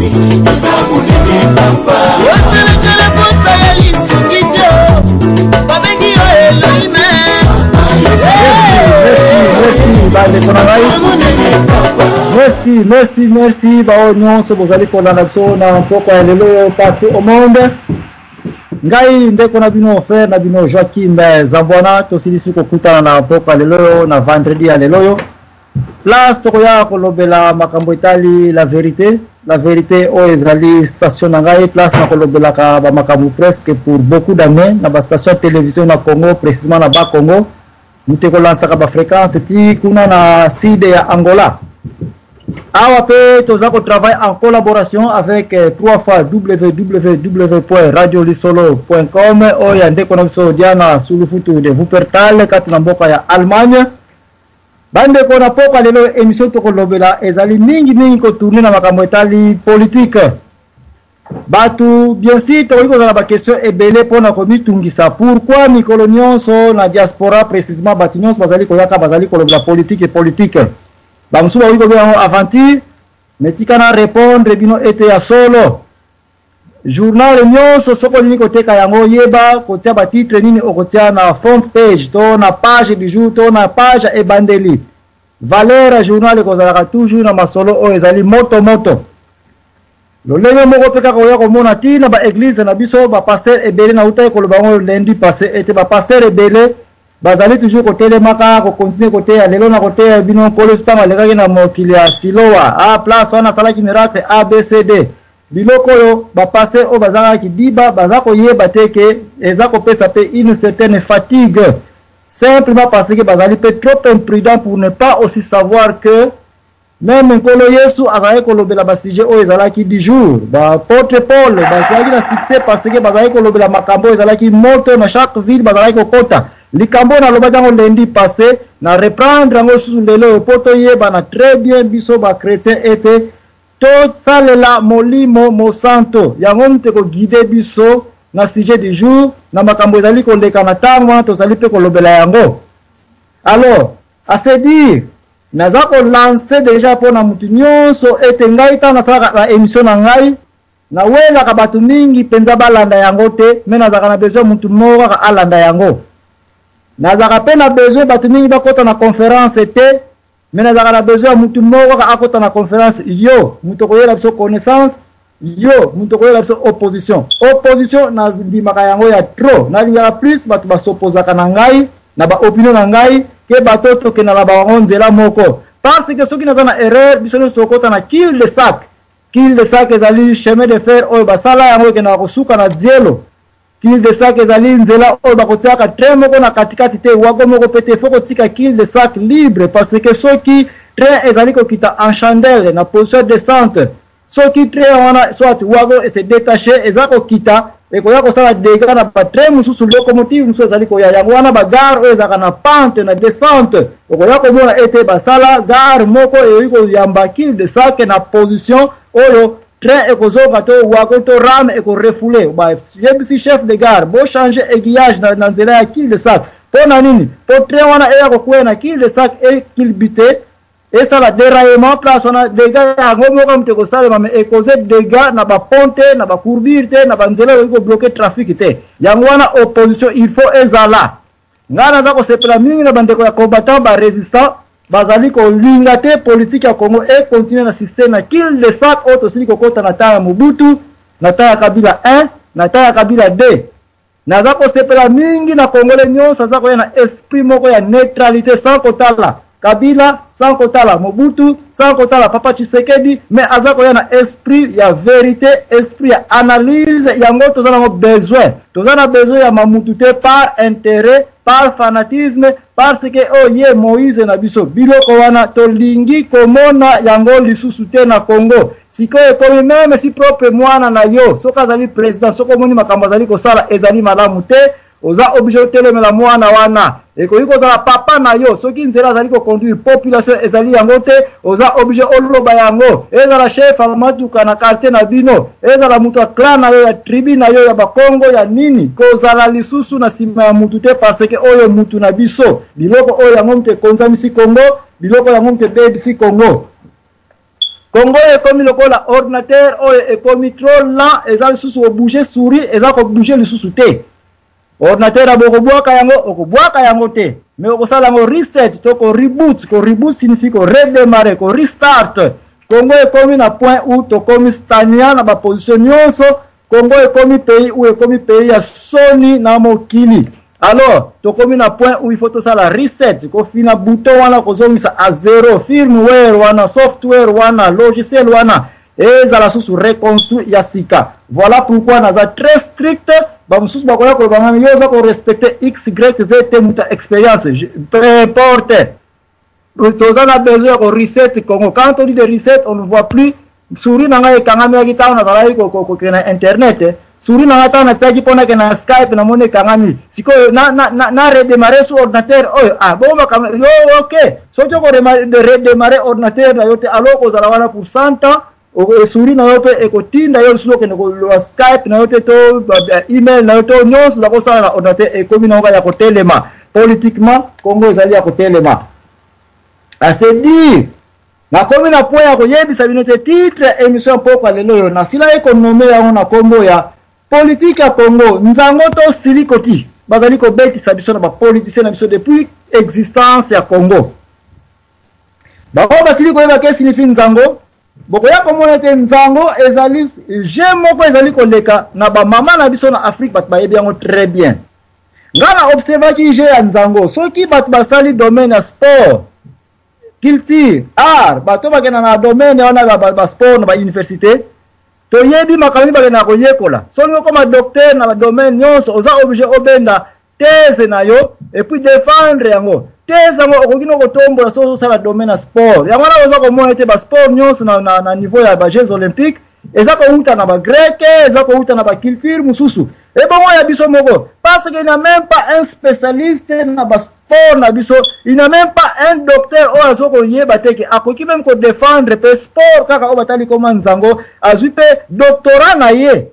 Oza monene papa. Ozelekele posa ya lisungi te, babengi yo Elohim. Merci bandeko na ngai, merci, merci, merci baoyo nyonso bozali kolanda biso na mpokwa ya lelo partout au monde. Ngai ndeko na bino, frère na bino Joaquim Zambwana. Tosilisi kokutana na mpokwa lelo oyo, na vendredi ya lelo oyo, place tokoya kolobela makambo etali la vérité. La vérité oyo ezali station na ngai, place na kolobelaka bamakambo presque pour beaucoup d'années na bastation ya télévision na Congo, précisément na Bakongo, moto ekolansaka bafréquence ti kuna na sud ya Angola. Awa mpe toza kotravaille en collaboration avec 3 fois www.radiolisolo.com oyo ya ndeko na biso Diana Sulufutu de Wuppertal, kati na mboka ya Allemagne. Bandeko, na poka lelo émission tokolobela ezali mingimingi kotourner na makambo etali politique. Bato, bien sûr, tokoki kozala baquestion ebele mpona komitungisa: pourquoi mikolo nyonso na diaspora, précisément, bato nyonso bazali koyaka, bazali kolobela politique? Politique, bamosusu bakoki kobenga yango aventure, mais tika na répondre bino ete ya solo, journal nyonso soki olingi koteka yango, yeba kotia batitre nini okotia na front page to na page du jour to na page ya ebandeli. Valeur ya journal ekozalaka toujours na masolo oyo ezali moto moto. Lolenge moko mpe kaka oya komona ntina baéglise na biso, bapasteur ebele, nautaki koloba yango lundi passé ete bapasteur ebele bazali toujours kotelemaka, kocontinuer koteya. Lelo na koteya bino, Nkolo Yesu ntango alekaki na mokili ya Siloa, a place wana asalaki miracle ABCD. Biloko oyo bapasteur oyo bazalaka kidiba baza koyeba te ke eza kopesa mpe une certaine fatigue, simplement parce que bazali mpe trop imprudent pour ne pas aussi savoir que même Nkolo Yesu azalaki kolobela basujet oyo ezalaki du jour. Baapôtre Paul bazalaki na succès parce que bazalaki kolobela makambo oyo ezalaki moto na chaque ville bazalaki kokota. Likambo oyo nalobaki yango lundi passé, na reprendre yango lisusu lelo oyo mpo toyebana très bien, biso bachrétien, ete tosalela Molimo Mosanto. Yango moto ekoguider biso na sujet du jour, na makambo ezali koleka na ntango wana tozali mpe kolobela yango. Alors, à se dire, naza kolancer déjà mpo na motu nyonso ete ngai, ntango nasalaka baémission na ngai, nawelaka bato mingi mpenza balanda yango te, mais nazalaka na besoin motu moko kaka alanda yango. Nazalaka mpe na besoin bato mingi bakɔta na conférence te, mais nazalaka na besoin ya motu moko kaka akɔta na conférence. Yo moto okoyela biso connaissance, yo moto okoyela biso opposition. Opposition nandimaka yango ya trop. Nalingaka plus bato basopozaka na ngai na baopinion na ngai ke bato tokendaka bango nzela moko, parce que soki naza na erreur, biso nyonso tokota na cul de sac. Cul de sac ezali chemin de fer oyo basala yango ekendaka kosuka na dielo. Cul de sac ezali nzela oyo bakotiaka train moko na katikati te, wagon moko pe te. Faut kotika cul de sac libre, parce que soki train ezali kokita en chandelle na position ya descente, soki train wana soit wagon ese détaché, eza kokita, ekoya kosala dégâts na batrain mosusu, locomotive mosusu ezali koya. Yango wana bagare oyo ezalaka na pente na descente, okoya komona ete basala gare moko ekoki koyamba cul de sac na position oyo train ekozonga to wagon to rame ekorefouler. Bayebisi chef de gare: bochange aiguillage na nzela ya cul de sac. Mpo na nini? Mpo train wana eya kokwea na cul de sac, eculbuter, esala déraillement place wana, dégâts yango moko moto ekosalema, mais ekoze dégâts na bapont te, na bacourbure te, na banzela ekoki kobloquer trafic te. Yango wana opposition il faut ezala. Ngai naza kosepela mingi na bandeko ya combattant, barésistant bazali kolinga te politique ya Congo econtinuer na système ya cul de sac oyo tosili kokɔta na temps ya Mobutu, na temps ya Kabila 1, na temps ya Kabila 2. Naza kosepela mingi na Congolais nyonso aza koya na esprit moko ya neutralité, sans kotala Kabila, sans kotala Mobutu, sans kotala papa Tshisekedi, mais aza koya na esprit ya vérité, esprit ya analyse. Yango toza nango besoin. Toza na besoin ya mamutu te par intérêt, par fanatisme, parce que oyo ye Moïse na biso. Biloko wana tolingi komona yango lisusu te na Congo. Sikoyo ekomi même si propre mwana na yo, soki azali président, soki omoni makambo azali kosala ezali malamu te, oza obligé otelemela mwana wana. Ekoki kozala papa na yo, soki nzela azali koconduire population ezali yango te, oza obligé oloba yango. Ezala chef ya matuka na quartier na bino, ezala moto ya clan na yo, ya tribu na yo, ya Bakongo, ya nini, kozala lisusu na nsima ya mutu te, parce que oyo mutu na biso. Biloko oyo yango moto ekonzamisi Congo, biloko yango moto ebebisi Congo. Congo ekomi lokola ordinateur oyo ekomi trop lent, eza lisusu kobouge souris, eza kobouge lisusu te. Ordinateur ya bokobwaka yango, okobwaka yango te, mais okosala yango reset to ko reboot. Ko reboot signifie ko redémarrer, ko restart. Congo ekomi na point où tokomi stagnant na baposition nyonso. Congo ekomi pays où ekomi pays ya soni na mokili. Alors tokomi na point où il faut tosala reset, kofina bouton wana, kozongisa à zéro firmware wana, software wana, logiciel wana, ezala susu reconstruit ya sika. Voilà pourquoi naza très strict. Bamosusu bakoya koloba ngani yo oza korespecte x y z te, moto ya expérience, peu importe, toza na besoin ya koreset Congo. Quand on dit de reset, on ne voit plus souris na ngai ekangamaki ntango nazalaki kokende na internet. Souris na ngai, ntango natiaki mpo nakende na Skype, namoni ekangami. Sikoyo na redémarrer su ordinateur oyo. Ah bongo makambo yo, ok, soki okoredémarrer ordinateur na yo te, alors kozala wana pour 100 ans. Souris na yo mpe ekotinda yo lisusu okende koloba Skype na yo te, to email na yo, to nyonso oza kosala na ordinateur. Ekomi nango ya kotelema. Politiquement, Congo ezali ya kotelema. À dire, nakomi na point ya koyebisa bino te titre ya émission ya pokwa lelo oyo nasilaki konommer yango na nkombo ya politike ya Congo, nzango to silikoti bazali kobetisa biso na bapoliticien na biso depuis existence ya Congo. Bango basili koyeba que signifie nzango. Bokoya komona ete nzango ezali jeu moko ezali koleka na bamama na biso na Afrique. Bato bayebi yango très bien. Nga na observaki jeu ya nzango, soki bato basali domaine ya sport, culture, art, bato bakenda na domaine wana basport na bauniversité, toyebi makambo nini bakendaka koyekola. Soki okoma docteur na badomaine nyonso, oza obligé obenda thèse na yo et puis défendre yango. Thèse yango okoki no kotombola soki ozosala domaine ya sport. Yango wana oza komona ete basport nyonso na niveau ya bajeux olympique eza kowuta na bagreke, eza kowuta na baculture mosusu. Ebongo ya biso moko, parce que il n'y a même pas un spécialiste na basport na biso, il n'y a même pas un docteur oyo azo koyeba te ke akoki même kodéfendre mpe sport kaka oyo batali koma nzango, azwi mpe doctorat na ye,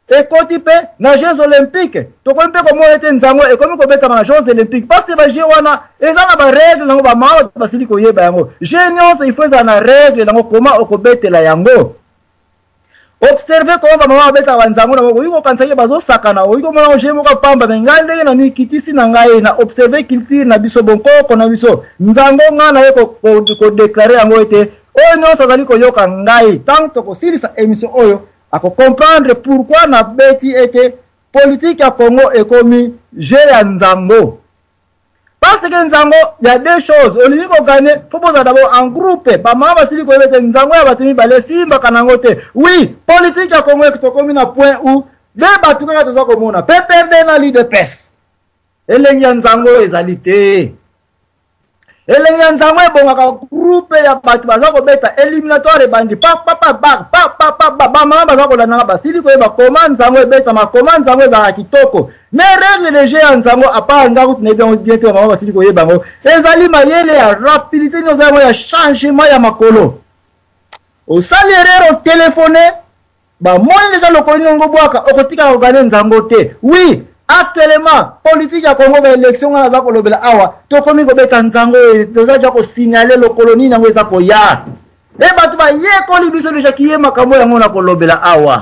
ekoti mpe na Jeux olympique. Tokomi mpe komona ete nzango ekomi kobetama na Jeux olympique, parce que bajeux wana eza na barègle nango. Bamama basili koyeba yango. Jeu nyonso, il faut ezala na règle nango, koma okobetela yango. Observe koma bamama babetaka banzango na bango, okoki kokanisa ye bazosakana, okoki komona jeu moko pamba. Me ngai, ndenge na mikitisi na ngai na observe culture na biso, bonkoko na biso, nzango, ngai na ye kodéclarer yango ete oyo nyonso azali koyoka ngai ntango tokosilisa émission oyo akocomprendre pourquoi nabeti ete politike ya Congo ekomi jeu ya nzango. Parce que nzango ya deux choses, olingi kogagner, faut bozala d'abord en groupe. Bamama basili koyeba ete nzango ya bato mibale esimbaka nango te. Oui, politike ya Congo tokomi na point où de bato kaka toza komona PPRD na l'UDPS. Elengi ya nzango ezali te. Elengi ya nzango ebongaka groupe ya bato baza kobeta éliminatoire, ebandi papapapapapapa, bamama baza kolandanga, basili koyeba koma nzango ebetama, koma nzango ezalaka kitoko. Mais règle de jeu ya nzango, à part nga kutu nayebi yango bien te, bamama basili koyeba yango. Ezali mayele ya rapidité nyonso yango ya changement ya makolo. Osali erreur, otelefone, bamoni deja lokolo niongo bwaka, okotikala kogagner nzango te. Oui, actuellement politique ya Congo, baélection nga naza kolobela awa, tokomi kobeta nzango, toza deja kosignaler lokolo nini yango eza koya. E bato bayekoli biso deja kiye makambo yango na kolobela awa.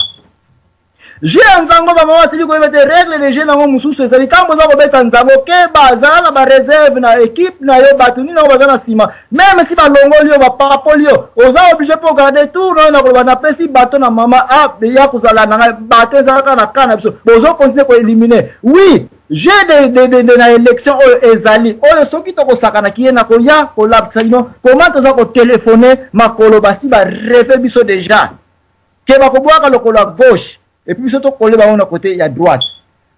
Jeu ya nzango, bamama basili koyeba te règle de jeu nango mosusu ezali ntango oza kobeta nzango, keba, zala na baréserve na équipe na yo, bato nini yango baza na nsima. Même si balongoli yo, bapapoli yo, oza obligé mpo garde tour na yo. Na koloba, napesi bato na mama a ya kozala na ngai, bato ezalaka na ka na biso, bozocontinuer koéliminer. Oui, jeu de na élection oyo ezali oyo, soki tokosakanaki ye na koya kolakisa bino comment toza kotelefone makolo, basi barêver biso déjà ke bakobwaka lokolo ya gauche et puis biso tokole bango na côté ya droite.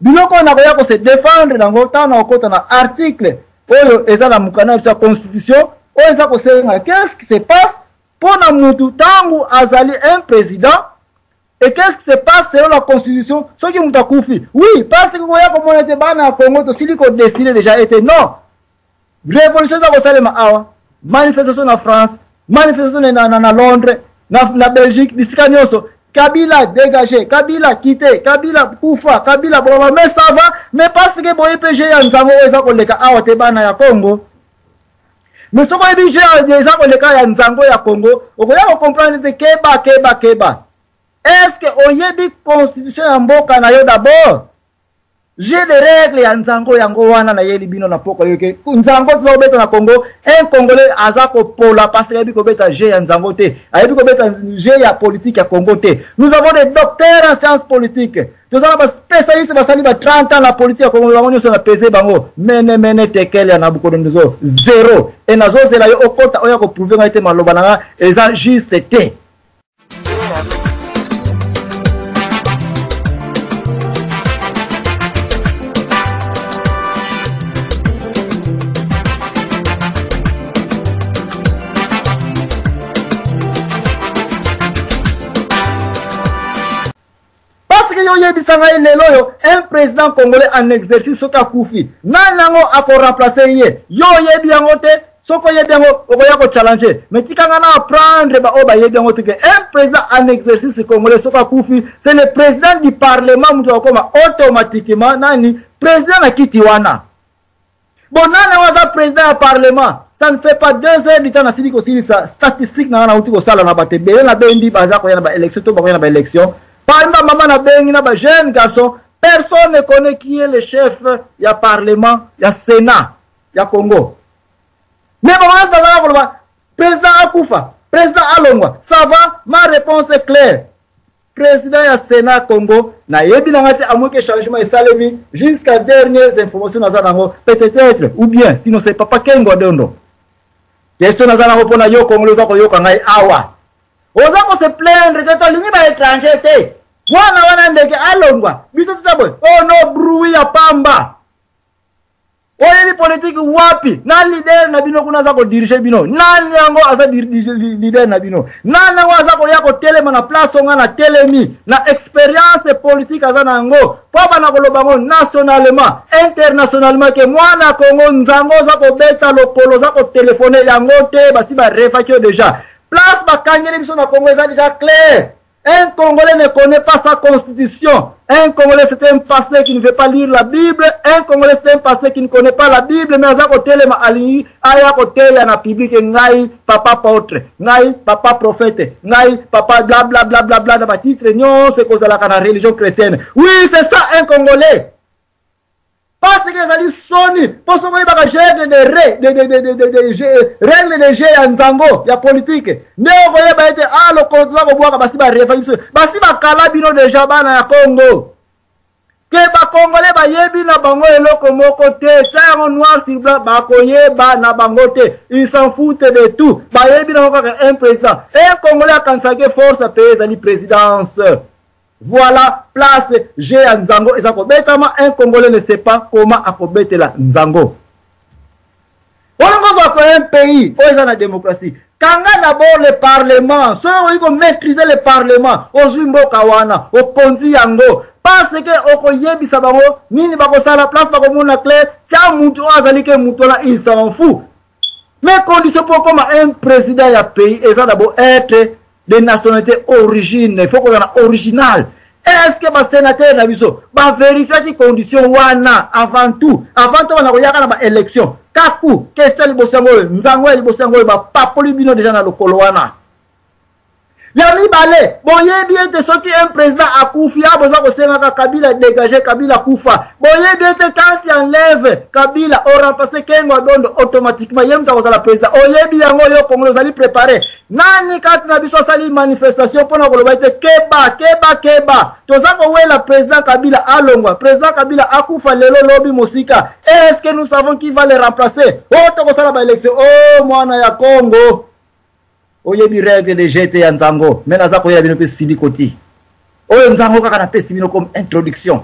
Biloko oyo nakoya kose défendre nango ntango na kokota na article oyo eza na mokanda na biso ya constitution oyo eza kosenga qu'est-ce qui se passe mpo na mutu ntango azali un président et qu'est-ce qui se passe selon la constitution soki mutu akufi. Oui, parce que koya komona ete bana ya Congo tosili kodécider déjà ete non, révolution eza kosalema awa, manifestation na France, manifestation na Londres, na Belgique, bisika nyonso: Kabila dégagé, Kabila quitté, Kabila kufa, Kabila bobaba. Mais ça va, mais parce que boye mpe jeu ya nzango oyo eza koleka awa te, bana ya Congo. Mais soki oyebi jeu eza koleka ya nzango ya Congo, okoya kocomprendre te. Keba, keba, keba. Est ce que oyebi constitution ya mboka na yo d'abord? Jeu de règle ya nzango yango wana nayeli bino na poko yoke. Nzango toza kobeta na Congo, un Congolais aza kopola parce que ayebi kobeta jeu ya nzango te, ayebi kobeta jeu ya politique ya Congo te. Nous avons des docteurs en sciences politiques, toza na baspécialiste basali ba 30 ans na politique ya Congo, bango nyonso na pese bango mene mene tekele ya Nabucodonosor zero. E nazozela yo okota oya koprouve ngai te maloba na nga eza juste te. Parce que yo oyebisa ngai lelo oyo, un président congolais en exercice soki akufi, nani yango akoremplace ye? Yo oyebi yango te. Soki oyebi yango, okoya kochallenger. Mais tika nga na apprendre baoyo bayebi yango te ke un président en exercice congolais soki akufi, c'est le président du parlement moto akokoma automatiquement nani président na kiti wana. Bon, nani yango aza président ya parlement? Ça ne fait pas 2 heures du temps nasili kosilisa statistique na nga, nauti kosala na bato ebele, nabendi baza koya na baélection to bakoya na baélection. Parmi bamama nabengi na bajeune garçon, personne ne connaît qui est le chef ya parlement, ya sénat ya Congo. Mais bango nyonso bazala koloba président akufa, président alongwa. Ça va, ma réponse est claire: président ya sénat Congo, nayebi na nga te, amoki changement esalemi. Jusqu'à dernières informations naza nango, peut-être, ou bien sinon c'est papa Kengo Dondo. Question naza nango mpona yo Congolais oza koyoka ngai awa, oza kose plaindre ke tolingi baétranger te, mwana wana ndeke alongwa, biso tuta boye. Oh no, bruit ya pamba. Oyebi politike wapi? Na leader na bino kuna aza kodirige bino, nani yango aza leader na bino? Nani yango aza koya kotelema na place onga na telemi na expérience politique aza na yango mpo bana koloba yango nationalement, internationalement, ke mwana Kongo nzango oza kobeta lokolo, oza kotelefone yango te? Basi barefaki yo déjà. Place bakangeli biso na Congo eza déjà clair. Un Congolais ne connaît pas sa constitution. Un Congolais, c'est un pasteur qui ne veut pas lire la Bible. Un Congolais, c'est un pasteur qui ne connaît pas la Bible. Mais aza kotelema, alingi aya koteya na public: ngai papa apôtre, ngai papa prophète, ngai papa bla bla bla bla bla, na batitre nyonso ekozalaka na religion chrétienne. Oui, c'est ça un Congolais. Parce que ezali soni mpo soki oyebaka règle de re de de de de de de règle de jeu ya nzango ya politique nde okoyeba ete a lokolo toza kobwaka, basi barefaki biso, basi bakala bino deja. Bana ya Congo, ke bakongole bayebi na bango eloko moko te. Tia yango noir sur blanc, bakoyeba na bango te. Ils s'en foutent de tout. Bayebi nango kaka un président. Un Congolais akanisaki force pe ezali présidence. Voilà place jeu ya nzango eza kobetama. Un Congolais ne sait pas comment akobetela nzango. Olongo ozwaka un pays oyo eza na démocratie, kanga d'abord le parlement. Soki okoki komaîtriser le parlement, ozwi mboka wana, okonzi yango, parce que okoyebisa bango nini bakosala, place bakomona clair. Tia mutu oyo azali ke mutu wana, il s'en fout. Mais condition mpo okoma un président ya pays eza d'abord être de nationalité origine. Il faut kozala original. Est ce que basénateur na biso bavérifiaki condition wana avant tout, avant to bana koyaka na baélection? Kaku question liboso yango oyo, nzango ya liboso yango oyo, bapapoli bino deja na lokolo wana. Ya mibale, boyebi ete soki un président akufi, a boza kosengaka Kabila dégage, Kabila kufa. Boyebi ete quand tu enlève Kabila, oremplace Kengo Adondo, automatiquement ye moto akozala président? Oyebi yango yo Congolais? Ozali préparé? Nani kati na biso asali manifestation mpona koloba ete keba, keba, keba, toza kowela président Kabila alongwa, président Kabila akufa lelo lobi mosika? Est ce que nous savons qui va le remplacer? Oyo tokosala baélection o mwana ya Congo, oyebi règle de jeu te ya nzango. Me naza koyela bino mpe sili koti oyo nzango kaka napesi bino comme introduction.